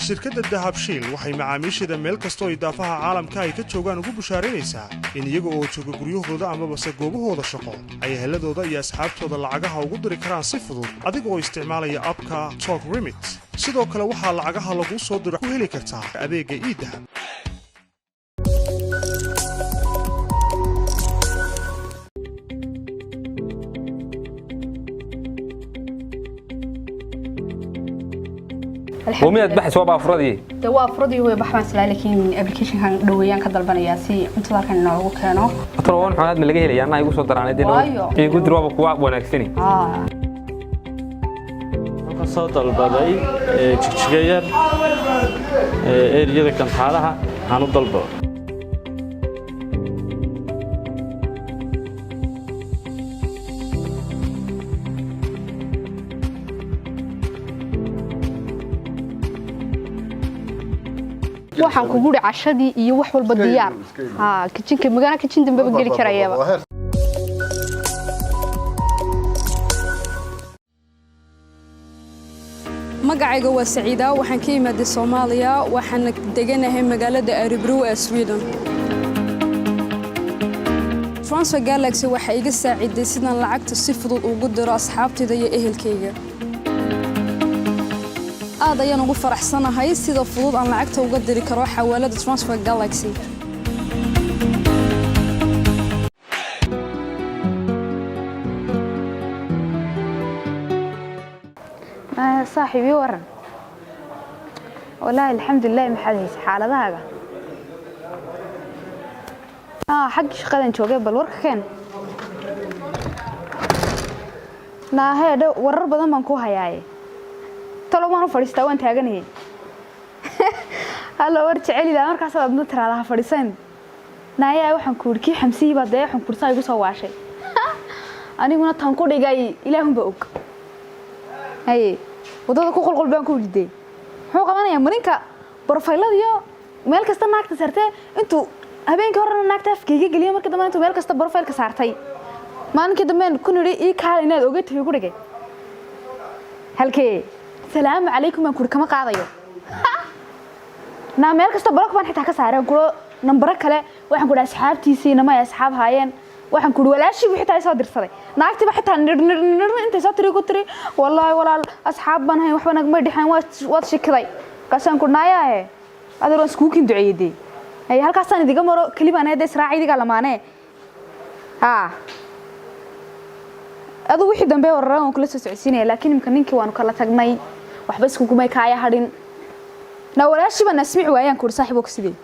Shirkadda Dahabshiil waxay macaamiisheeda meel kastoo idaafaha caalamka ay ka joogaan ugu bushaaraynaysaa in iyaga oo jooga guryahooda amabase goobahooda shaqo ay eheladooda iyo asxaabtooda lacagaha ugu diri karaan si fudud adiga oo isticmaalaya app-ka Talk Remit. Sidoo kale waxaa lacagaha laguu soo diro ku heli kartaa adeegga eDahab. Miyaad baxaysa? Waa baafuradii. De waa furadii hooyo, bax baan islaa, laakiin applicationkan dhoweeyaan ka dalbanayaa si cuntada halkan inoogu keeno. Talowan xunaad ma laga helaya? Anaa igu soo daraanay dee. Waayo. Igu dir, waaba kuwa wanaagsani. Ka soo dalbaday Jigjiga Yar, eriyada Gantaalaha waxaan u dalbo. Waxaan kugu uri cashadii iyo wax walba diyaar. Ha kitchenka magana kitchen dambeba geli karayaba. Magacayga waa Saciida, waxaan ka imaaday Soomaaliya, waxaana deganahay magaalada Örebro ee Sweden. Transfer Galaxy waxay iga saaciday sidaan lacagta si fudud ugu diro asxaabtayda iyo ehelkayga. Aad ayaan ugu faraxsanahay sida fudud aan lacagta uga diri karo xawaalada Transfer Galaxy. Saaxiib, ii waran. Wallaahi alxamdulilah. Maxaad haysa xaaladahaaga? Xaggii shaqadan joogay, bal warka keen. Naahee dhow, warar badan baan ku hayaaye. Talo waan u fadhiistaa, waan taaganayay. Hallo, war jecelida markaasaad adna tiraada ha fadhiisan. Naayaa, waxaan ku yidhi kii Xamsihii baa dee waxaan kursaa igu soo waashay, aniguna tan ku dhigay ilaahunba og. Haye, waddada ku qulqul baan ku yidhi. Muxuu qabanayaa marinka profile-ada iyo meel kasta naagta saartee? Intuu habeenkii horena naagta afkayga geliyo, markii dambe intuu meel kasta profile-ka saartay, maalinkii dambe ku nidhi ii kaala inaad oga tahay ku dhigay. Halkee salaamu calaykum baan kuri, kama qaadayo. Naa, meel kasta block baan xitaa ka saaray kuro, nambaro kale waxaan ku dhahay asxaabtiisii nama ay asxaab haayeen. Waxaan ku walaashii buu xitaa soo dirsaday, naagtiiba xitaa nir nir nir intay soo tiri ku tiri: "Wallaahi walaal, asxaab baan hayn, waxba nagama dhexayn, waad shikiday." Markaasaan ku naayaahe, adeer, waan iskugu kin duceeyey dee. Hay, halkaasaan idiga maro keli baan ahayd, israaci idigaa lamaanee. Haa, adu wixii dambe wararaan waan kula soo socodsiinaya, laakiin imika ninkii waanu kala tagnay, waxba iskugumay kaaya hadhin. Na walaashii baan asmici waayaan kuuri, saaxiib oo sidee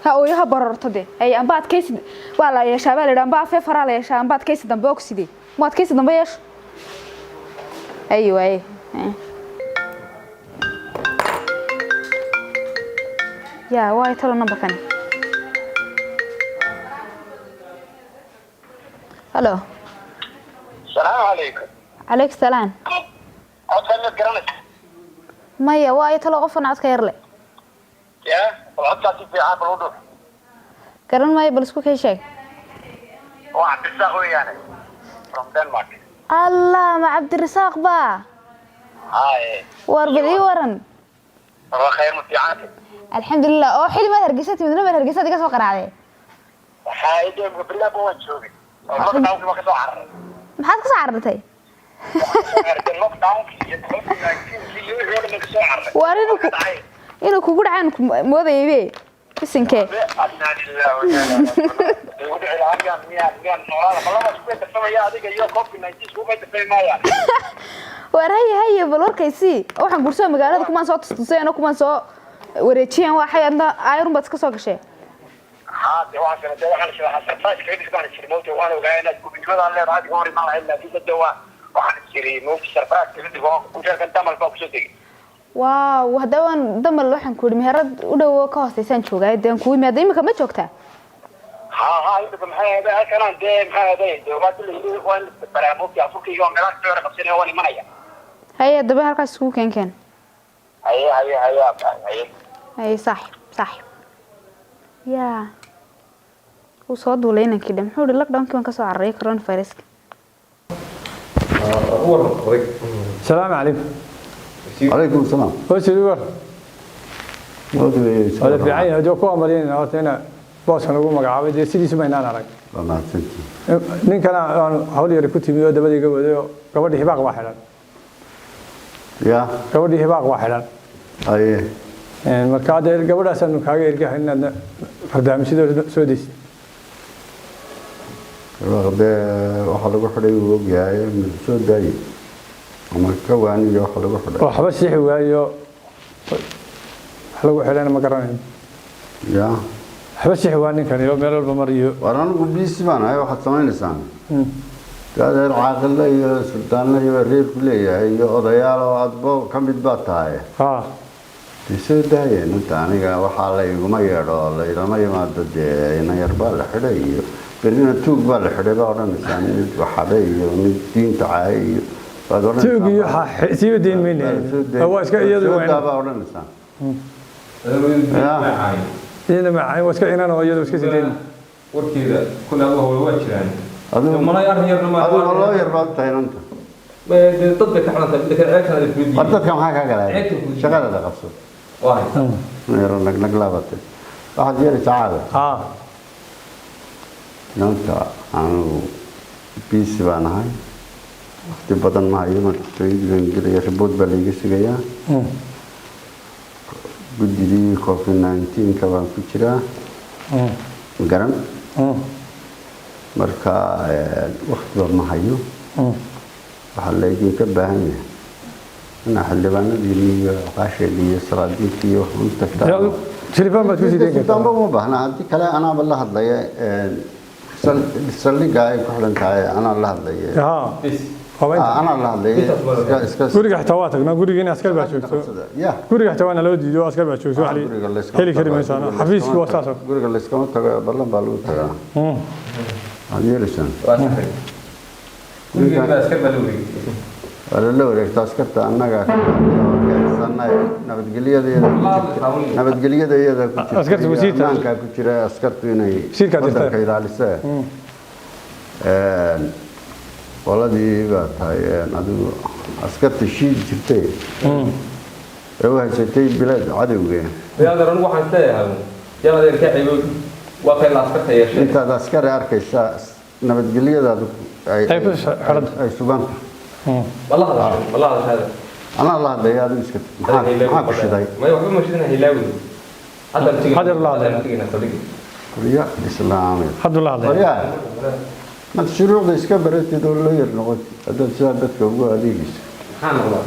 ha ooyo ha bararto de. Ay, amba adkaysi waa la yeeshaa baa la yidhi, amba afee faraa la yeeshaa, amba adkaysi dambe oo sidee mu adkaysi dambe yeesho. Ay waaye. Yaa waayo talo nambarkani? Halo. Salaamu calaykum. Calaykum salaam. Codkan maad garanaysa? Maya, waayo talo qofkan codka yar le? Ya, bal codkaa si fiican bal u dhuux. Garan maayo, bal isku kay sheeg. Waa Cabdirasaaq weeyaane, from Denmark. Allah, ma Cabdirasaaq baa? Haye. War bal ii waran. Waa khayr, ma fiicanta? Alxamdulilah. Oo xili maad Hargeysa timid? Namar Hargeysa iga soo qaraacday. Waxaa idee bilaaba waan joogay oo lockdownki baan kasoo cararay. Maxaad kasoo carartay? Lockdownki iyo COVID-19 iyo wixii oo dhan baan kasoo cararay. Waar inuu kugu dhacaan moodaybe isinkee. Innaa lillahi wa innaa ilaihi raaji'uun. Igu dhici lahaa miyaan noolaada? Ma laba isku darsamaya adiga iyo COVID-19 isku darsami maayaan. Waar haye haye, bal warkaysii. Waxaan gursoo magaalada kumaan soo tustuseen oo kumaan soo wareejiyeen, waxay adna aayarun baad iska soo gashee. Haa de, waxaan sanadee waxaan isla surprise kaga dhig baan isiri mawta. Waan ogaa inaad gubinimadaan leedahay, adiga hor imaan lahayd, laakiin hadda waa waxaan isiri mawta surprise kaga dhigo. Hotelkan Damal baa kusoo degay. Waaw, haddaba waan Damal, waxaan ku yidhi meherad u dhow ka hooseysaan joogaa dee, aan kugu yimaada. Imika ma joogtaa? Haa, imika maxay ahayd halkanaan dee, maxay ahayd dee, waa la waa in la baraa mawta afurkayga oo meelaha kasoo yara qabsanaya, waan imanaya. Haye, haddaba halkaas iskugu keen. Haye haye haye haye. Haye saaxib, saaxib, yaa wuu soo duulay inankii dhe. Muxuu ihi? Lockdownkii baan kasoo cararay, coronaviruska. Salaamu calaykum. Calaykum salaam. Wasiir war. Nabad weeye. Wada fiican yahay, hadii ku amariyeen horta ina booskan lagu magacaabay dee sidiisu ma inaan arag. Waa mahadsantihiin. Ninkana aan hawl yar ku timi oo dabada iga waday oo gabadhii hibaaq baa xidhan. Ya. Gabadhii hibaaq baa xidhan. Aye. Marka hadda gabadhaasaanu kaaga ergahay inaad barnaamijyada soo deysid. Dee waxaa lagu xidhay wuu ogyahay, ma soo daaye ama ka waaniyo waxa lagu xidhay. Waxba siixi waayo, wax lagu xidhayna ma garanayo. Ya. Waxba siixi waa ninkan iyo meel walba mariyo. War anigu biisi baan ahay, waxaad samaynaysaan dee adeer caaqille iyo suldaanle iyo reerku leeyahay iyo odayaal oo adbo ka mid baa tahay. Dee soo daayeen inta aniga waxaa la iguma yeedho la ilama yimaado, dee ina yar baa la xidhay iyo berrina tuug baa la xidhay baa odhanaysaan, mid waxaday iyo mid diinta caayay iyo baad odhanaysaan. Tuug iyo siiba deyn mayne. Waa iska iyadu Soo waa daa baa odhanaysaan. iyada ma waa iska inan oo iyadu iska sii deyn. Warkeeda kule adigu hawlo waa jiraan. Adigu Malay arrin yarna ma adigu loo yar baad tahay inanta. Dee dad bay ka xidhan tahay, midda kale ceebkan aad isku War dadka maxaa kaa galay? Ceebka ku diiday. Shaqadaada qabso. Waa haysaa. Yaro nagnag laabatay. Waxaad yeelaysaa caada. Inanta anigu biisi baan ahay. Waqti badan ma hayo, madaxtooyadii baan gelaya, ribood baa laiga sugayaa. Guddigii COVID-19-ka baan ku jiraa. Ma garan? Marka waqtiba ma hayo. Waxaa laydinka baahan yahay inaa xildhibaanadiini iyo cuqaasheedii iyo salaadiintii iyo wax u tagtaan. Telefon baad ku sii deyn kartaa. Suldaanba uma baahna, haddii kale anaaba la hadlaya, saldhigga ay ku xidhan tahay anaa la hadlaya. Anaa la hadlaya iska Guriga xitaa waa tagnaa, guriga in askar baa joogto. Ya. Guriga xitaa waa naloo diido, askar baa joogto, wax Guriga layskama heli kari tago, maysaan. guriga Xafiiskii waa saas oo. Guriga layskama tago, ballan baa lagu tagaa. Waxaad yeelaysaan. Gurigeeda baa askar baa la wareegtay. Waa lala wareegta askarta, annagaa ka kaxsanay nabadgelyada iyada ku jirta, nabadgelyada iyada ku jirta Askarta iyo wasiirka. ammaankaa ku jira askartu inay Wasiirkaa jirta. wadanka ilaalisee. Qoladii baa tahay adigu askarta shiidi jirtay ee u haysatay bilaad cadowga. Adeer anigu waxaan isleeyahay yar adeer ka ceebow waa kay la askarta yeesheen. Intaad askari arkaysaa nabadgelyadaadu ay Ay ku xidhan. Ay sugan tahay. Ma la hadashay, ma la hadashay adeer? Anaa la hadlaya, adigu iska maxaa ku shiday? Maya, waxba ma shidana, hilaawin. Hadda aan Hadda la hadlaya. Hadda teginaa saldhigga. Qorya islaameed. Hadda la hadlaya. Qoryaa maad shuruucda iska baratid oo lawyer noqotid haddaad sidaa dadka ugu adeegayso. Maxaa noqdaa?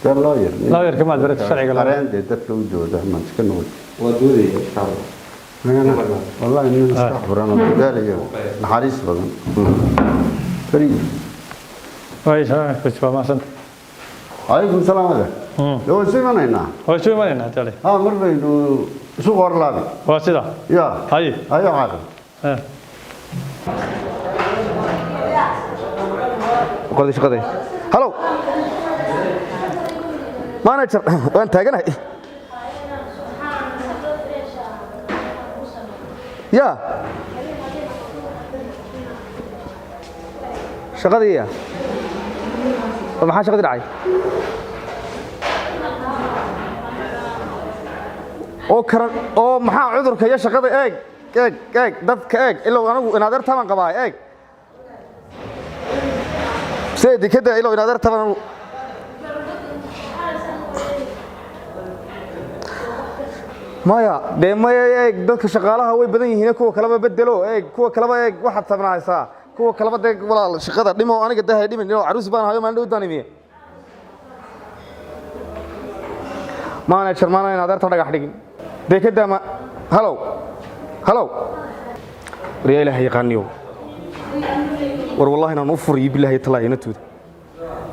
Dee lawyer. Lawyerka maad baratid sharciga lawyer. Qareen dee dadka u dooda maad iska noqotid. Waa doodaya insha Allah. Wallahi nin iska furan oo dadaalayo naxariis badan. Fariid. Way salaam ku waa mahadsan. Calaykum salaam adeer. Dee waan isu imanaynaa. Waa isu imanaynaa tale. Ha, mar baynu isu qorlaabi. Waa sida. Ya. Haye. Hayo caaqil. Qoday shaqaday. Hello manager, waan taaganahay. Ya shaqadii ya oo maxaa shaqadii dhacay oo karan oo maxaa cudurka iyo shaqada? Eeg eeg eeg, dadka eeg, ilow anigu inaad taban qabaa, eeg seedi kada ilow inaad taban anigu. Maya dee maya, eeg dadka shaqaalaha way badan yihiin, kuwa kaleba bedelo, eeg kuwa kaleba, eeg waxaad sabnahaysaa kuwa kaleba. Dee walaal shaqada dhimo, aniga dahay dhimin inuu caruus baan hayo maalin dhow daan imiye. Manager maana inaad adeerta dhagax dhigin dee ka daama. Halow halow, war yaa ilaahay yaqaaniyow, war wallahi inaan u furiyo bilaahi talaahi inantooda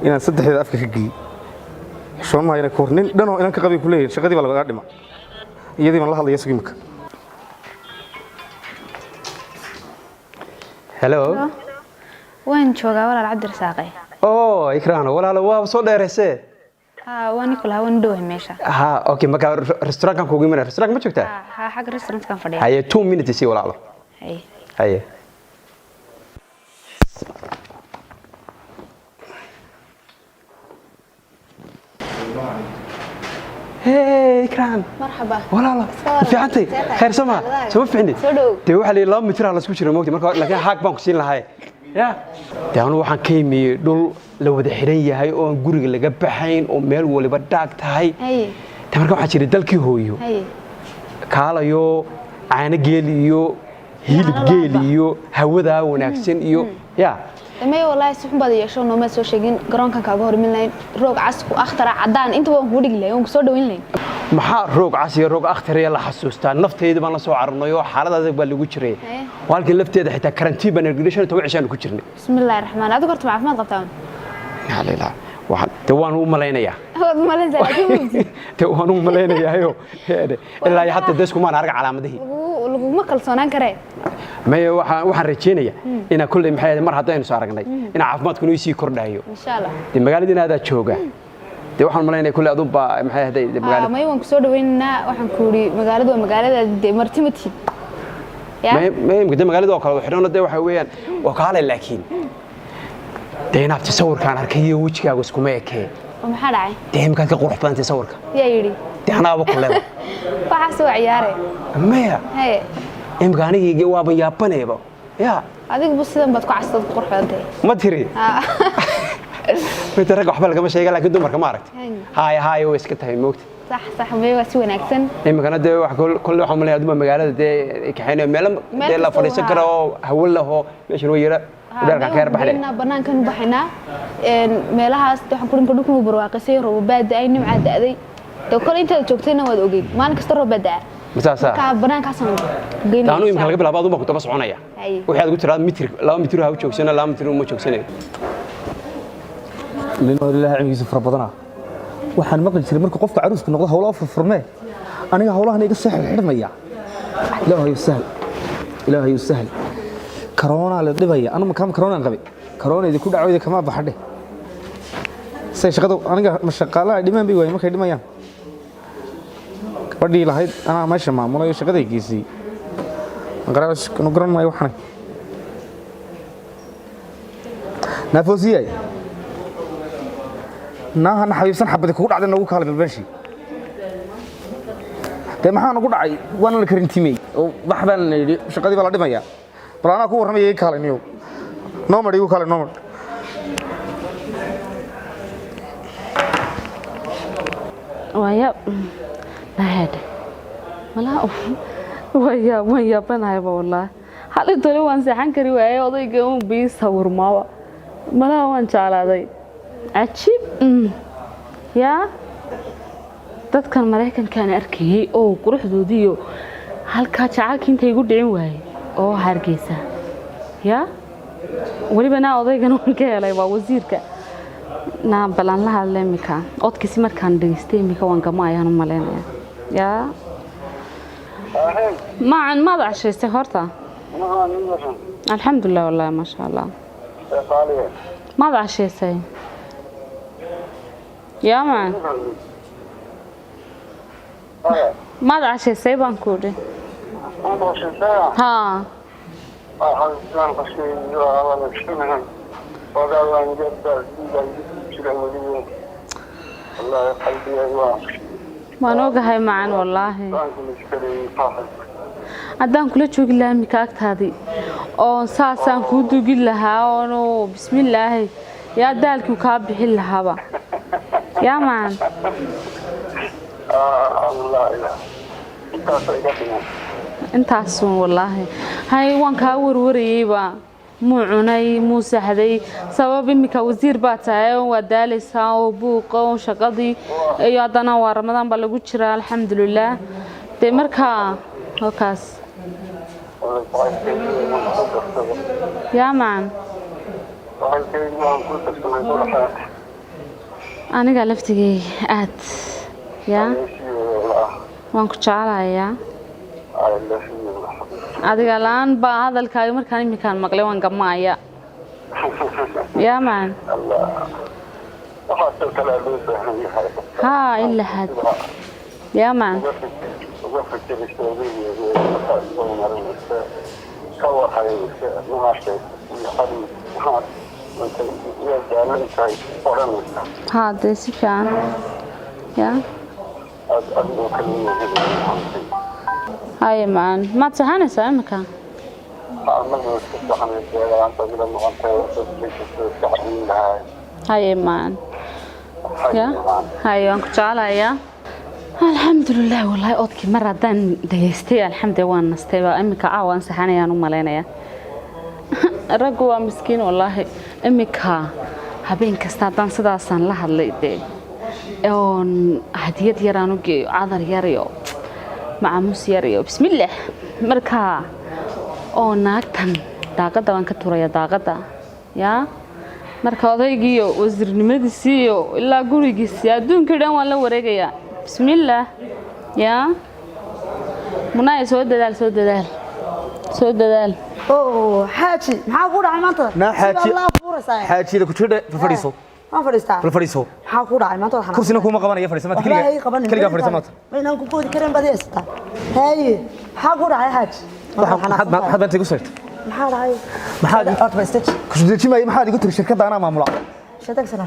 inaan saddexdeeda afka ka geeyey xishoon mahayna ka hor nin dhanoo inan ka qabay ku leeyahay shaqadii baa lagaga dhima, iyadii baan la hadlaya sugi imika. Hello. Waan joogaa walaal Cabdirasaaqe. Oh, Ikraan, walaalo waa soo dheeraysee. Ha, waa Nicola, waan dhowahay meesha. Ha, okay, marka restaurantkan kuugu imanaya. Restaurant ma joogtaa? Ha, xagga restaurantkan fadhiya. Haye, 2 minutes sii walaalo. Haye. Haye. Ikraan. Marxaba. Walaalo, fiicantay? Khayr sama soo fiicni. Soo dhow. Dee waxaa la yidhi 2 mitir la isku jira moogtay marka, laakiin haag baan ku siin lahay. Ya dee anu waxaan ka yimi dhul la wada xiran yahay oo aan guriga laga baxayn oo meel waliba dhaag tahay. Dee marka waxaa jira dalkii hooyo kaalayo caano geel iyo hilib geel iyo hawadaa wanaagsan iyo ya. May, wallaahi si xun baad yeesho, nooma soo sheegin. Garoonkan kaaga hormin lahayn roog cas ku akhtara cadaan inta waan kugu dhigi lahayn, waan kusoo dhaweyn lahayn. Maxaa roog cas iyo roog akhtariya la xasuustaa? Naftayda baan la soo cararnay oo xaalad adag baa lagu jiray. Oo halkii lafteeda xitaa karantiin baan ergedhay, 15 cishaanu ku jirnay. Bismillaahi raxmaan. Adigu horta ma caafimaad qabtaa? Yaa waxaan dee waan u malaynayaa. Waad malaynaysaa, laakiin ma ogtid. Dee waan u malaynayaayo ilaa iyo hadda deskumaan arag calaamadihii. Laguma kalsoonaan karee. Maya, waxaan rajaynayaa inaa kolley maxay ahayd mar haddaynu is aragnay in caafimaadku inuu sii kordhayo. Insha Allah. Dee magaalada inaadaa jooga, dee waxaan malaynaya kolley adun baa maxay ahayd magaalada. May, waan kusoo dhaweynaynaa. Waxaan ku yidhi magaaladu waa magaaladaadi, dee marti ma tihid. Ya? May imika dee magaalada oo kale xidhano dee waxa weeyaan waa kaalay, laakiin dee inaabti sawirkaan arkay iyo wejigaagu iskuma ekee. Oo maxaa dhacay? Dee imikaad ka qurux badantay sawirka. Yaa yidhi? Dee anaaba kuleba. Waxaas waa ciyaare. Maya. Haye. Imika anigii waaban yaabaneeba ya. Adiguba sidan baad ku castad ku qurux badan tahay. Ma tiri midda ragga waxba lagama sheega, laakiin dumarka ma aragtay haaya haaya way iska tahay moogta. Sax sax, may, waa si wanaagsan. Iminkana dee wax kolle waxaan malaya aduma magaalada dee kaxaynayo meelo Meel dee la kasta fadhiisan waa. karo oo hawo lahoo meeshan way yara dheerkaan ka yar baxnay. Banaankan u baxaynaa meelahaas waxaan ku dhinka dhulkan uu barwaaqisay, roobabaa da'ay, nimcaa da'day. Dee kole intaad joogtayna waad ogeyd, maalin kasta roob baa da'a. Masaasaa. Marka banaankaasaan geynaa. Taanu imika laga bilaabo aduma ku daba soconaya. Haye. Wixii aad ugu tiraada mitir 2 mitir ha u joogsana, 2 mitir uma joogsanayo. Nin ilaahay cilmigiisa fara badana. Waxaan maqli jiray markuu qofka caruuska noqdo howlaha furfurmee, aniga howlahan iga soo xirxirmaya. Ilaahay sahl, ilaahay sahl. Corona la dhibaya, anu ma kama corona qabay, corona idinku dhacwayda kama baxadhe. Say shaqadu aniga ma shaqaalaha dhimaan bay waayeen markay dhimayaan. Gabadhii lahayd anaa meesha maamulayo shaqaday geysay qarash nu garan maayo. Waxaan naafoosiyay naaha naxariibsan xabadi kugu dhacday noogu kaalay balbeeshii. Dee maxaa nagu dhacay? Waana la karintimey oo wax baan la yidhi, shaqadii baa la dhimayaa. Bal anaa ku warramaya, iga kaalay niyow, noomar igu kaalay noomar. Waa naheedhe malaa, waa waan yaabanahayba wallaahi. Xalay tole waan seexan kari waayey, odayga un bii sawirmaaba. Malaha waan jeclaaday, cajiib. Yaa dadkan Maraykankaan arkayey oo quruxdoodiiyo halkaa jacaylka inta igu dhicin waayey oo Hargeysa yaa weliba naa odaygan waan ka helay, waa wasiirka. Naa balan la hadla imika, codkiisi markaan dhegeystay imika waan gama ayaan u malaynaya. Yaa macan, maad cashaystay horta? Alxamdulilah, wallahi maasha Allah. Maad cashaysay yaa macan? Maad cashaysay baan ku idhi. Haa. Waan ogahay macan, wallaahi haddaan kula joogi lahaa imika agtaadii oon saasaan kuu dugin lahaa oonu bismillaahi yaa daalkii kaa bixin lahaaba yaa macan. Intaasun wallaahi hay waan kaa warwarayeyba. Muu cunay, muu saxday? Sabab imika wasiir baa tahay oo waa daalaysaa oo buuqa oo shaqadii iyo haddana waa Ramadaan baa lagu jiraa, alxamdulilaah. Dee markaa halkaas yaa macan, aniga laftigay aad yaa waan ku jecelahayaa. Adiga la-aan baa hadalkaaga markaan iminkaan maqlay waan gamaaya yaa macan. Haa, ilaa had yaa macan. Haa, dee si fiican yaa. Haye macaan, maad seexanaysaa imika? Haye macaan, ya haye, waan ku jecelayaa. Alxamdulilah, wallaahi oodkii mar haddaan dhegaystay, alxamdulilah, waan nastay baa imika. Caawa aan seexanayaan u malaynayaa. Raggu waa miskiin wallaahi. Imika habeen kasta haddaan sidaasaan la hadlay dee, oon hadiyad yaraan u geeyo, cadar yar iyo macaamuus yar iyo bismillaah, marka oo naagtan daaqadda baan ka turaya, daaqadda yaa. Marka odaygiiyo wasiirnimadiisii iyo ilaa gurigiisii adduunkii dhan waan la wareegayaa. Bismillaah, yaa munaay, soo dadaal, soo dadaal, soo dadaal. Oo xaaji, maxaa ku dhacay maanta? Naa xaaji. Sida laa fuuraysaa. Xaajiyada ku jidha, fadhiiso. Waan fadhiistaa. Bal fadhiiso. Maxaa ku dhacay maanta? Waxaan Kursina kuma qabanaya, fadhiiso maanta. Waxba hay keligaa. qabanin. Keligaa fadhiiso maanta. Ma inaan ku boodi karin baad haysataa. Haye, maxaa ku dhacay xaaji? Maxaad maanta igu sheegtay? Maxaa dhacay? Maxaad horta ba istaji. Ku deji maayo. Maxaad igu tiri? Shirkadda anaa maamula. Shaytaan sana.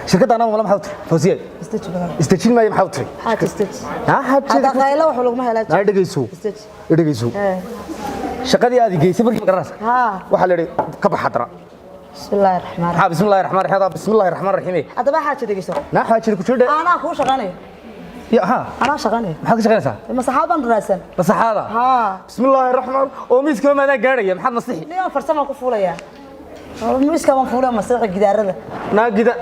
Shirkadda anaa maamula, maxaad u tiri, Fawziye? Istaji badan. Isdejin maayo, maxaad u tiri? Xaaji, istaji. Naa xaajiyada Hadda ku qaylo wax laguma helaa. Naa dhegeyso. Istaji. Dhegeyso. Ee. Shaqadii aad i geysay markii, ma garanaysa? Haa. Waxaa la yidhi ka bax haddana. Bismillaahi raxmaani. Maxaa bismillaahi raxmaani raxiim? Bismillaahi raxmaani raxiim. Haddaba xaaji, dhegeyso. Naa xaajiyada ku jidha. Anaa kuu shaqaynaya. Ya ha. Anaa shaqaynaya. Maxaad ka shaqaynaysaa? Masaxaad baan raadsan. Masaxaada? Haa. Bismillaahi raxmaan, oo miiskaba maadaan gaadhaya, maxaad masixi? Niyo farsamo ku fuulaya. Miiska baan fuulaya, masiixa gidaarada. Naa gida.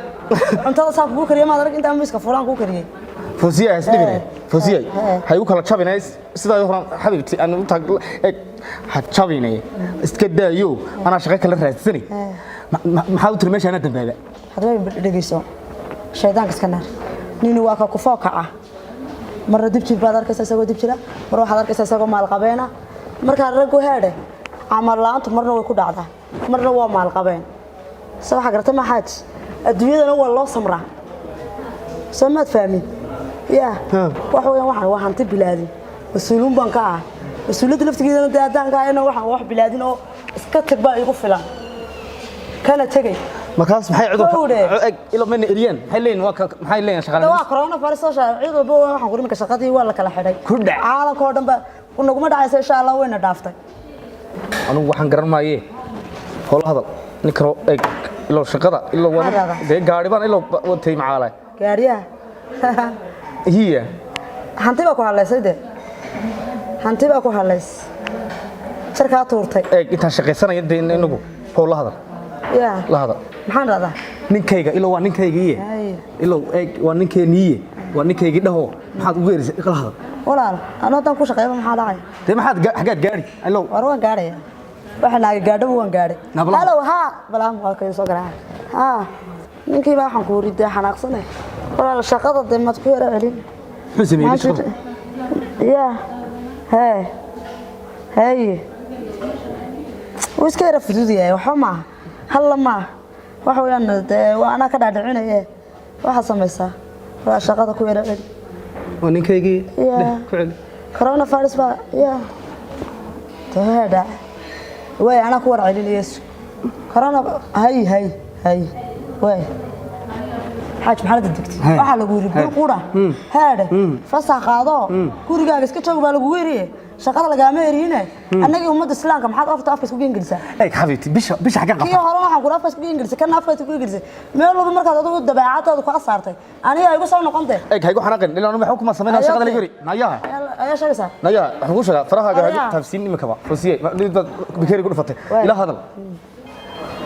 Cuntada saa kugu kariyay maad arag, intaan miiska fuulaan kugu kariyay. Fawziye, ha isdhibine. Fawziye, ha igu kala jabine sidaa horan, xabiibti, aan u taag eg, ha jabine, iska daayo, anaa shaqo kala raadsanay. Maxaad u tiri meesha anaa dambaaba? Haddaba dhegeyso. Shaydaanka iska naar. Nini waa ka kufoo kaca. Marna dib jir baad arkaysaa isagoo dib jira, mar waxaad arkaysaa isagoo maalqabeena. Markaa raggu heedhe, camal la'aantu marna way ku dhacdaa, marna waa maalqabeen. Se waxaa garata ma xaaji, adduunyadana waa loo samraa. Soo maad fahmin? Yaa wax weeyaan, waxaan waa hanti bilaadin, mas-uuliin baan ka ah. Mas-uuliyadda laftigeedana dee haddaan ka ahayna, waxaan wax bilaadin oo iska tag baa igu filan, kana tegay. Markaas maxay Kowdhe. cudurka eg ilo mayna eriyeen? Maxay leeyihin? Waa maxay leeyihin shaqaale? Waa corona virus soo sheegay cid walba. Waxaan ku iminka shaqadii waa la kala xidhay. Ku dhac. Caalamka oo dhan ba naguma dhacaysa, insha Allah wayna dhaaftay. Anigu waxaan garan maaye, hoola hadal ninkan eg, ilo shaqada ilo waa Maxaa dhahdaa? Dee gaari baan ilo watay macaala. Gaariyaha? Hiya. Hanti baa ku halaysay dee, hanti baa ku halays, jarkaa tuurtay. Eeg, intaan shaqaysanaya dee inagu, hoola hadal. Yaa. La hadal. Maxaan dhahdaa? Ninkayga ilo waa ninkaygiiye. Haye. Ilo eeg, waa ninkeeniiye, waa ninkaygii dhaho, maxaad ugu erisay? La hadal. Walaal, anoo haddaan ku shaqeeyaba maxaa dhacay? Dee maxaad xaggaad gaari ilo? War waan gaadhaya, waxa naaga gaadhaba waan gaadhay. Nabla. Halow, haa, balaam waa kaga soo garaaca. Haa, ninkii baa waxaan ku riday xanaaqsane. Walaal, shaqada dee maad ku yara celin. Muxuu sameeyey shaqada? Yaa hee, haye, wuu iska yara fudud yahay, waxba maaha, halla maaha. Waxa weeyaan dee waa anaa ka dhaadhicinaye, waxaad samaysaa waa shaqada ku yara celi. Waa ninkaygii. Yaa. Dheh, ku celi. Corona virus baa yaa tohedha way, anaa ku war celinaya. Corona, hay hay hay, way xaaj, maxaa la degdegtay? Hey. Waxaa lagu yiri bil qura heedhe fasax qaado, gurigaaga iska joog baa lagu yiri, shaqada lagaama eriyine. Annagii ummadda islaamka maxaad afta afka isku gengelisaa? Eeg xabiibti, bisha bisha xaggaan Kii qabta? hore waxaan kula afka isku gengelisay, kana afka isku gengelisay. Meel walba markaad adigu dabeecadaada ku asaartay, aniga igu soo noqontay. Eeg, ha igu xanaaqin ilaa anu waxba kuma samaynaa shaqada laga yiri nayaha. Ayaa sheegaysaa. Nayaha, waxaan kuu sheegaa farahaaga ha igu Ayaa. taabsiin imikaba. Fawziye, dhid baad bikeeri ku dhufatay. Waay. Ila hadal,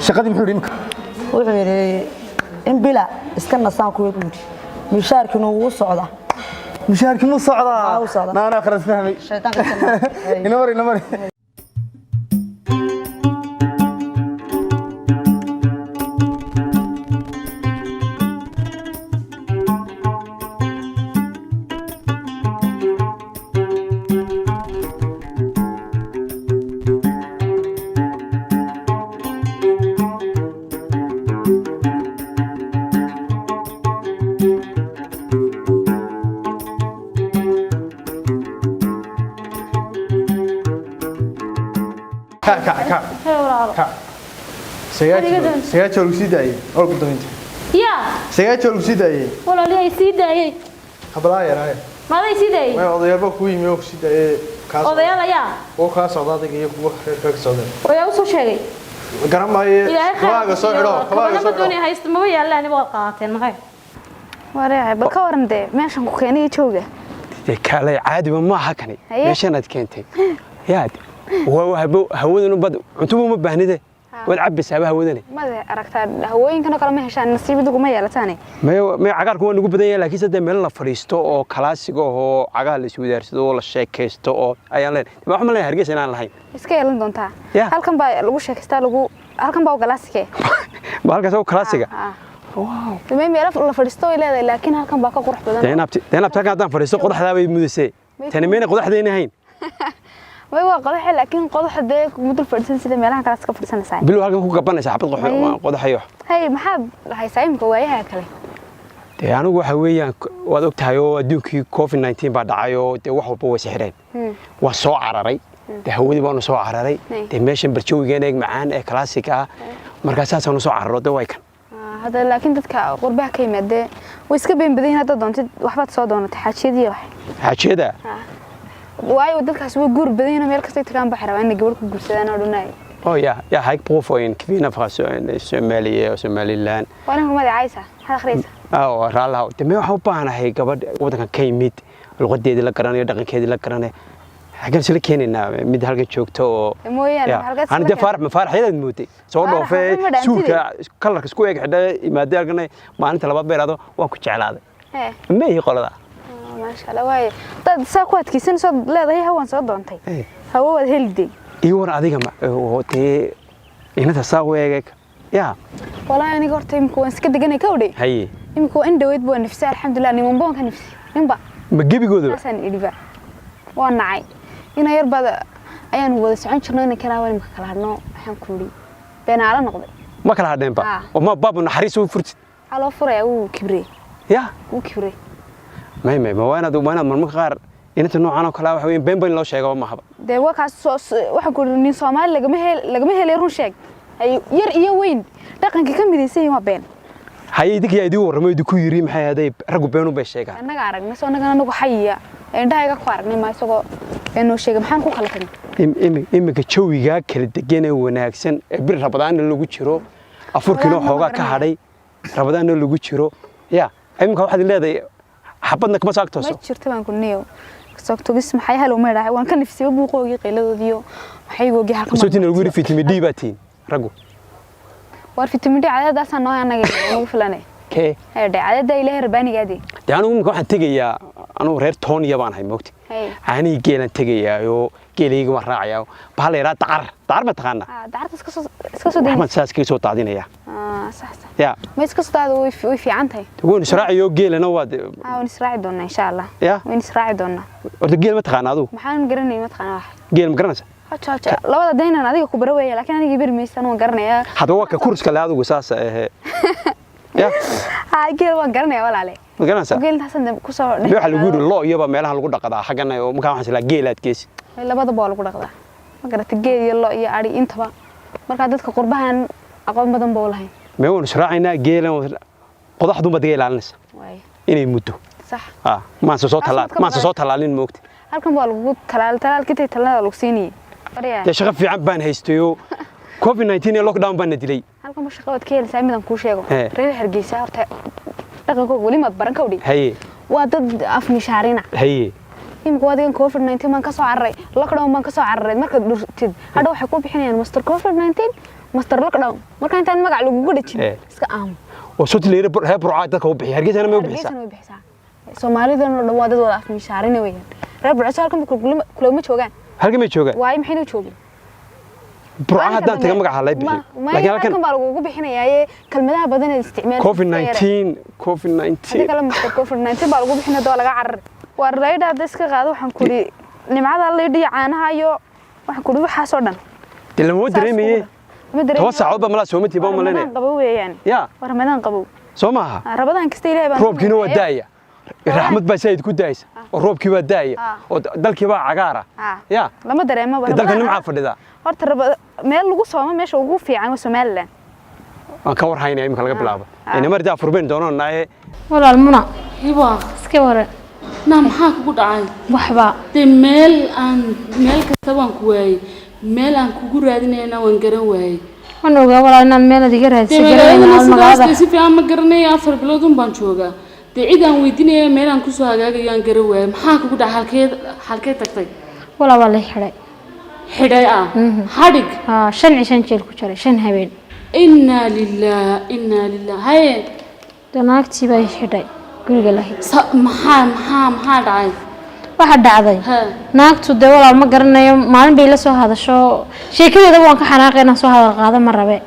shaqadii muxuu yidhi imika? Wuxuu yidhi in bila iska nasaan kuwa buu yidhi, mishaarkiina wuu socdaa. Mushaharkii muu socdaa? Haa, wuu socdaa. Naanaa khalas fahmay. Shaytaanka iska naar. Ina mari, ina mari. Ka ka ka. Hee walaalo. Ka. Sagaaji waa lagu sii daayey oo ku dambeynta. Yaa. Sagaaji waa lagu sii daayey. Walaalyahay sii daayey. Habalaa yaraaye. Maday sidee? May odayaal baa kuu yimi oo ku sii daayay kaa socda. Odayaal ayaa? Oo kaa socda adiga iyo kuwa reerkaa ka socda. Oyaa u soo sheegay? Garan maaye. Ilaahay khayr Kabahaaga soo xidho, kabahaaga kabana soo ma doonaya xidho. haysta maba yaallaan waad qaateen maxay? Wareecay, bal ka waran dee meeshan ku keenay jooga. Dee kaalay, caadiba maaha kani. Haye. Meeshan aad keentay yaad waa hawadanu bad cuntuba uma baahnide, waad cabbaysaaba hawadane. Made aragtaa, hawooyinkan oo kale ma heshaan, nasiibadu kuma yeelataane. May, cagaarku waa nagu badan yahay, laakiin sadee meel la fadhiisto oo kalaasiga oo cagaha la iswadaarsado oo la sheekaysto oo ayaan leen waxaan ma leeyahay Hargeysa inaan lahayn. Iska yeelan doontaa. Ya. Halkan baa lagu sheekaystaa, lagu halkan baa galaasike. Ma halkaas oo kalaasiga? May, meelo la fadhiisto way leedahay, laakiin halkan baa ka qurux badan. Dee inaabti halkan haddaan fadhiisto qodaxdaa bay mudasee. Tani mayna qodaxdayna hayn. Way, waa qodaxe, laakiin qodaxa dee kuma dul fadhiisan sida meelahan kale iska fadhiisanaysaa. Bilow halkan ku gabanaysa xabad Haye. qodaxayo. Hay, maxaad haysaa imika waayaha kale? Dee anigu waxa weeyaan, waad og tahay oo adduunkii COVID-19 baa dhacay oo dee wax walba way sixireen. Waan soo cararay, dee hawadii baanu soo cararay. Dee meeshan barjawigan eeg macaan ee kalaasiga ah, markaa saasaanu soo cararo, dee way kan. Hadda laakiin dadka qurbaha ka yimaadee way iska been badan yihiin. Haddaad doontid waxbaad soo doonatay, xaajiyadii wax. Xaajiyada? Waayo dadkaas way guur badan yihiin oo meel kastay tagaan baxay rabaan inay gabadh ku guursadaan oo dhanay. Oh ja, jeg har ikke brug for en kvinde fra Somalia og Somaliland. Waa ninka magacaysa maxaad akhriyaysaa? Oo raallaha. De mee, waxaan u baahanahay gabadh waddankan ka yimid, luqadeedii la garanayo, dhaqankeedii la garanayo. Xaggaan isla keenaynaa mid halkan joogto oo Mooyaane, Ya. halkaas Ani isla dee Faarax, ma Faaraxyadaad mootay soo Faarax, dhoofee waxba ma dhaantide. Suulka kalarka isku eeg xidha imaadee halkan, maalinta labaad bay idhaahdo waan ku jeclaaday. Ma ihi qolada. Maasha Allah, waaye dad saa ku adkaysanaysood leedahay hawaan soo doontay, hawo waad heliday. Ii war adiga ma oo dee inanta saa u eeg ya. Walaahi aniga horta imika waan iska deganay ka odhay. Haye. Imika waa in dhaweyd baa nafsi, alxamdulilah, niman baan ka nafsi ninba. Ma gebigoodaba? Saasaan idhiba waa nacay ina yar baad ayaan wada socon jirno, ina kalaa imika kala hadhno. Waxaan ku idhi beenaala noqday. Ma kala hadheenba? Ah. Oo ma baabu naxariis u furtid? Waxaa loo furayaa, wuu kibrey. Ya. Wuu kibrey. May, ma waa inaad marmarka qaar inanta noocan oo kale ah waxa weeye been been loo sheegaba mahaba. Dee waa kaas waxaan ku idhi nin Soomaali lagama helay run sheeg. Hay, yar iyo weyn dhaqanka ka midaysan yihiin waa been. Haye, idinka yaa idiin warramay, idinku yiri maxay ahaday raggu beenun bay sheegaan? Annaga aragnay soo annagana anagu xayiya indhahayga ku aragnay, ma isagoo been noo sheegay maxaan ku kala tagnay? Iminka jawigaa kala degan ee wanaagsan ee bir Rabadaanna lagu jiro, afurkiina Rabadaan ma xoogaa ka garanaya. hadhay, Rabadaanna lagu jiro ya, iminka waxaad leedahay xabadna kama soo Ma agtooso. jirto baan ku niyo soo togis maxay halow ma idhaahay, waan ka nifsiyay buuqoogii qayladoodiyo maxaygoogii halkan. Sootina lagu yiri vitamin D baa tihiin raggu. War vitamin D cadadaasaa noo annaga nagu filanay. Kee? Hedhe, cadada Ilaahay rabbaanigaadii. Dee anigu iminka waxaan tegayaa, anugu reer Tooniya baan ahay, moogta. Hay. Caanihii geelaan tegayaa oo geelayga waan raacayaa, bahal la yidhaha dacar, dacar ma taqaanaa? Dacarta iska soo dayn. Waxbaan saas kaga soo daadinayaa. Sax sax. Ya. Ma iska soo daado, way fiican tahay. Waynu israaciyo geelana waad. Waan israaci doonaa insha Allah. Ya. Waan israaci doonaa. Horta geel ma taqaanaa adigu? Maxaan garanay, ma taqaanaa wax. Geel ma garanaysa? Hoja hoja labada daynan adiga ku bara weeye, laakiin aniga beri maysan, waan garanayaa. Haddaba waa ka kurska le adigu saas ahe ya. Geel waan garanayaa walaale. Ma garanaysaa? Geel intaasan dee kusoo Dee waxaa lagu yidhi lo iyaba meelaha lagu dhaqadaa xaggana oo markaa waxaan islaa geelaad geesi. Labadaba waa lagu dhaqdaa, ma garata, geel iyo lo iyo ari intaba. Markaa dadka qurbahan aqoon badan buu lahayn. Mee, waynu israacaynaa geelan, qodaxduunba diga ilaalinaysa waay inay muddo. Sax. Maanse soo Taas talaal waad ka maanse soo talaalin, moogta. Halkan waa lagu talaal, talaalka intay talaalada lagu siinayay. Waryaa. Dee shaqo fiican baan haystayoo COVID-19 iyo lockdown baan na dilay. Halkan ba shaqo waad ka helaysaa. Midaan kuu sheego. Hee. Reer Hargeysa horta dhaqankooga weli maad baran kawdhi. Haye. Waa dad afmishaarina. Haye. Imika adigan COVID-19 baan ka soo cararay, lockdown baan ka soo cararay, markaad dhurtid hadha waxay ku bixinayaan master COVID-19, master lockdown. Marka intaan magac lagugu dhejin iska aamu. Oo soo tilayra reer Burcaa dadka u bixiya, Hargeysana ma u bixisaa? Hargeysana way bixisaa. Soomaalidan oo dhan waa dad wada afmishaarina weeyaan. Reer Burco halkan kulama joogaan. Halkan may joogaan? Waayo, maxayna u joogin? Burca haddaan taga magaca lay bixiyo. Laakiin halkan baa lagugu bixinayaaye kelmadaha badan ee isticmaal. COVID-19, COVID-19. Hadii kale master COVID-19 baa lagu bixinaya, doo laga cararay. Waar laydha hadda iska qaado, waxaan kuri nimcada laydha iyo caanaha iyo waxaan kuri waxaas oo dhan. Dee lama dareemaye. Ma dareemayo. 10 saacadood baa malaa soomatii baa Waa Ramadaan malaynaya. qabow weeyaan. Ya. Waa Ramadaan qabow. Soo maaha? Ramadaan kasta Ilaahay baan Roobkiina waa daaya, raxmad baa saayid ku daaysa oo roobkii baa daaya oo dalkii baa cagaara ya. Lama dareemo. Dee dalka nimcaa fadhida. Horta meel lagu soomo meesha ugu fiican waa Somaliland. Waan ka war haynaya iminka laga bilaabo inamar daa furbayn doonanaaye. Walaal Muna, hiba iska waran. Naa, maxaa kugu dhacay? Waxba. Dee meel aan meel kasta waan ku waayey, meel aan kugu raadinayna waan garan waayey. Waan ogaa walaal inaad meel aad iga Dee raadisay magaaladana garanayna sidaas magaalada. Dee si fiican ma garanaya, 4 bilood un baan joogaa. Dee cid aan weydiinaya, meel aan kusoo hagaagayo aan garan waayey. Maxaa kugu dhacay? Halkee tagtay? Walaal, waa la xidhay. Xidhay ah? Xadhig? Haa, 5 cishan jeel ku jiray, 5 habeen. Inaa lilah, inaa lilah. Haye. Dee naagtii baa i xidhay guriga lahayd. Maxaa dhacay? Waxa dhacday, naagtu dee walaal ma garanayo, maalin bay la soo hadasho. Sheekadeeda waan ka xanaaqay, inaan soo hadal qaado ma rabe.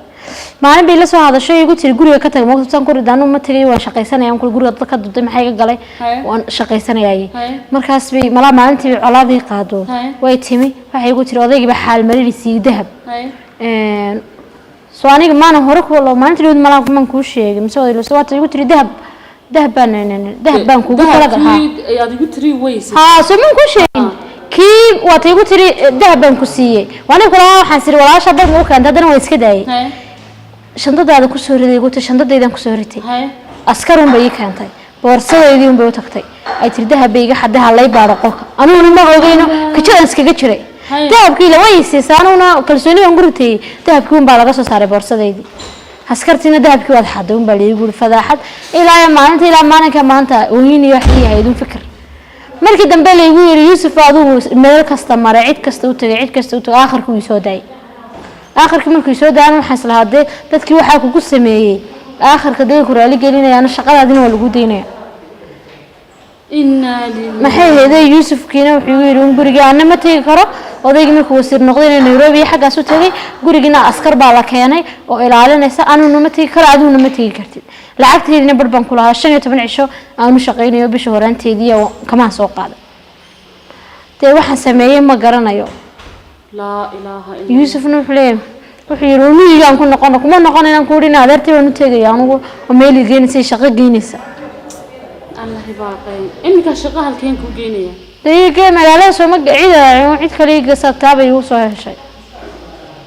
Maalin bay la soo hadasho, igu tiri guriga ka tag. Moogtaan ku ridaanu ma tagay, waan shaqaysanaya. Aan guriga dad ka dubtay, maxay iga galay? Waan shaqaysanayay. Markaas bay malaa maalintii bay colaadii qaado. Way timi, waxay igu tiri odaygii baa xaal marinaysiiyey dahab. Soo aniga maana hore kuwa loo maalintii dhawd malaa maan kuu sheegay mise wada waata igu tiri dahab baan kugu talagal. Haa. Ayaad igu tiri weyse. Haa, soo maan kuu sheegin kii waata igu tiri dahab baan ku siiyey. Waa aniga kula waxaan siri walaasha dalka u keentay, haddana waa iska daayay. Shandadaada kusoo riday igu tiri, shandadaydan kusoo ritay. Askarun bay ii keentay, boorsadeydii un bay u tagtay. Ay tiri dahab bay iga xadaha lay baadho qolka. Aniguna ma ogeyno, kajadaan iskaga jiray. Dahabkii la way siisay, aniguna kalsooni baan ku ritayey. Dahabkii un baa laga soo saaray boorsadeydii. Askartiina dahabkii waad xaday un baa laigu yiri. Fadaaxad ilaa maalinta, ilaa maalinka maanta ooyin iyo wax ii ahayd un fikir. Markii dambe laygu yiri Yuusuf adigu meel kasta maray, cid kasta u tagay, cid kasta u tagay, aakhirkii wuu soo daayay. Aakhirkii markuu soo daayana waxaan islahaa dee dadkii waxaa kugu sameeyey aakhirka dee ku raali gelinayaan, shaqadaadina waa lagu daynaya. Inaa lilah. Maxay ahaydee, Yuusufkiina wuxuu igu yidhi un gurigii anna ma tegi karo. Odaygii markuu wasiir noqdayna Nairobi iyo xaggaas u tegay. Gurigiina askar baa la keenay oo ilaalinaysa. Aniguna ma tegi karo, adiguna ma tegi kartid. Lacagteediina bar baan ku lahaa, 15 cisho aanu shaqaynayo bisha horaanteedii kamaan soo qaaday. Dee waxaan sameeyey ma garanayo. Laa ilaaha illa. Yuusufna wuxuu leeyahay, wuxuu yidhi miyigaan ku noqono. Kuma noqon inaan ku idhi adeertay baan u tegaya anigu oo meel i geynaysa, shaqo geynaysa. Allah baaqay, iminka shaqo halkeen ku geynaya? Dee igee magaalada sooma cid cid kale iga bay igu soo heshay.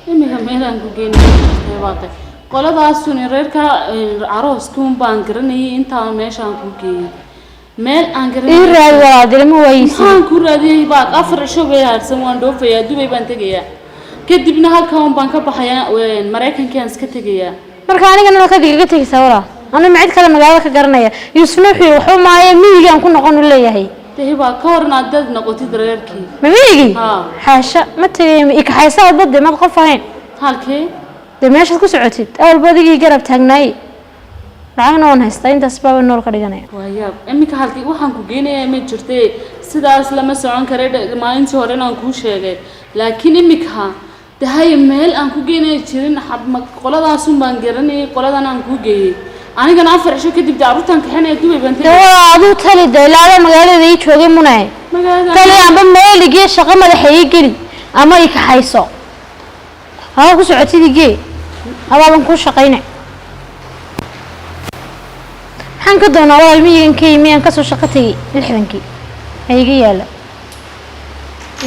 Iminka meelaan ku geynaya baaqay, qoladaasun reerka arooskun baan garanayay. Intaa meeshaan ku geeyay meel aan garanay. Ii raadi walaal, dilama waayeysi. Maxaan ku raadiyey baaq? 4 cisho bay harsan, waan dhoofayaa, Dubay baan tegayaa, kadibna halkan baan ka baxayaa, Maraykankaan iska tegayaa. Marka anigana halkaad igaga tegaysaa walaal? Anu ma cid kale magaalada ka garanaya? Yuusufna wuxuu yidhi waxba maayo, miyigaan ku noqon u leeyahay. Dee baa ka horna haddaad noqotid reerkii. Ma miyigii? Haa. Xaasha, ma tegay. Ikaxaysa adba dee, maad qof ahayn. Halkee? Dee meeshaad ku socotid awalba adigii garab taagnaaye, lacagna waan haystaa, intaas baaba nool ka dhiganaya. Waa yaab, iminka halkii waxaan ku geynayaa ma jirtee, sidaas lama socon kare. Maalintii horena aan kuu sheegay, laakiin iminka dahaye meel aan ku geynaya jirin. Qoladaasun baan garanayay, qoladan aan kuu geeyey. Anigana 4 cisho kadib dee carruurtaan kaxinaya, Dubay baan dee tegaya. waa aduu tali dee, ilaada magaalada ii joogay munaye. Magaalada. Tali amba meeligii shaqo madaxa ii geli ama i kaxayso, haa ku socotid igee, adaaban kuu shaqayne. Maxaan ka doonaa walaal miyigan ka yimi aan kasoo shaqo tegey 60-kii ee iga yaala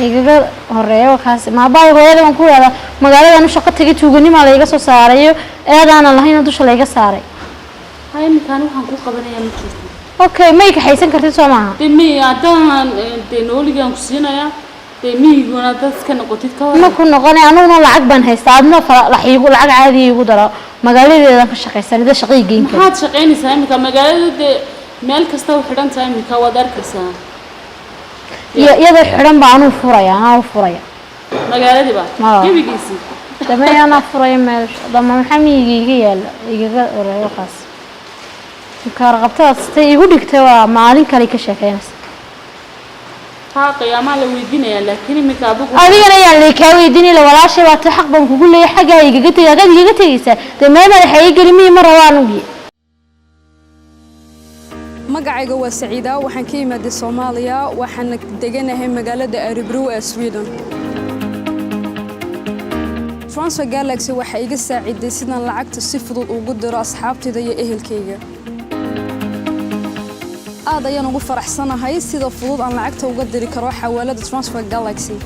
igaga horeeya kaas maabaay hooyada waan ku yaadaa magaaladan u shaqo tegay, tuuganimaa layga soo saarayo, eedaanan lahayna dusha layga saaray. Ha, iminkaan waxaan kuu qabanayaa ma jirto. Okay, ma i kaxaysan kartid soo maaha? Dee miy haddaan dee nooligaan ku siinayaa, dee miyiguna dad ka noqotid ka Ma waran? ku noqonay. Aniguna lacag baan haystaa, adna iigu lacag caadiya igu daro, magaaladeedan ka shaqaysan ida shaqo ii geyn kara. Maxaad shaqaynaysaa iminka magaalada? Dee meel kasta u xidhan tahay iminka, waad arkaysaa. Iyo iyadoo xidhan baa anuu furaya, anaa u furaya. Magaaladiiba? Haa. Gebigiisii? Dame anaa furaya meel dama. Maxaa miyiga iga yaala igaga horeeyo kaas kaar qabtadaad sitay igu dhigtay? Waa maalin kale ka sheekeynaysa. Haa, qiyaamaa la weydiinayaa, laakiin iminka adigu Adigana yaan laykaa weydiinay la walaashay baa ta, xaq baan kugu leeyahay. Xaggaa igaga tegay, haggaad igaga tegaysaa dee meel madaxa ii geli miyi ma rabo anugii. Magacayga waa Saciida, waxaan ka imaaday Soomaaliya, waxaana deganahay magaalada Örebro ee Sweden. Transfer Galaxy waxay iga saaciday sidaan lacagta si fudud ugu diro asxaabtayda iyo ehelkayga. Aad ayaan ugu faraxsanahay sida fudud aan lacagta uga diri karo xawaalada Transfer Galaxy.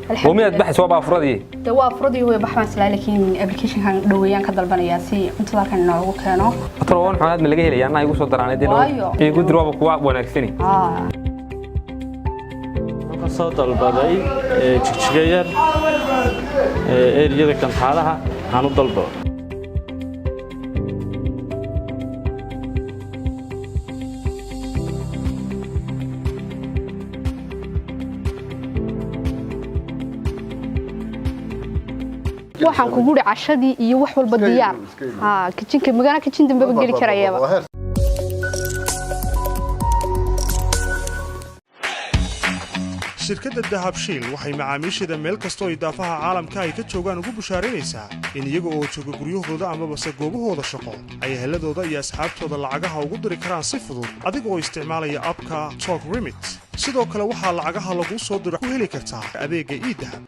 Oo miyaad baxaysa? Waa baafuradii. De waa furadii way baxbaan islaa, laakiin applicationkan dhoweeyaan ka dalbanayaa si cuntada halkan inoogu keeno. Talo waan xunaad ma laga helaya? Anaa igu soo daraanay dee. Waayo. Igu dir, waaba kuwa wanaagsani. Wuxuu ka soo dalbaday Jigjiga Yar, eriyada Kantaalaha aan u dalbado. Waxaan kugu uri cashadii iyo wax walba diyaar. Ha kijinka magana kijin dambeba geli karayaba. Shirkadda Dahabshiil waxay macaamiisheeda meel kastoo ay daafaha caalamka ay ka joogaan ugu bushaaraynaysaa in iyaga oo jooga guryahooda amabase goobahooda shaqo ay eheladooda iyo asxaabtooda lacagaha ugu diri karaan si fudud adiga oo isticmaalaya abka Talk Remit. Sidoo kale waxaa lacagaha laguu soo diro ku heli kartaa adeegga eDahab.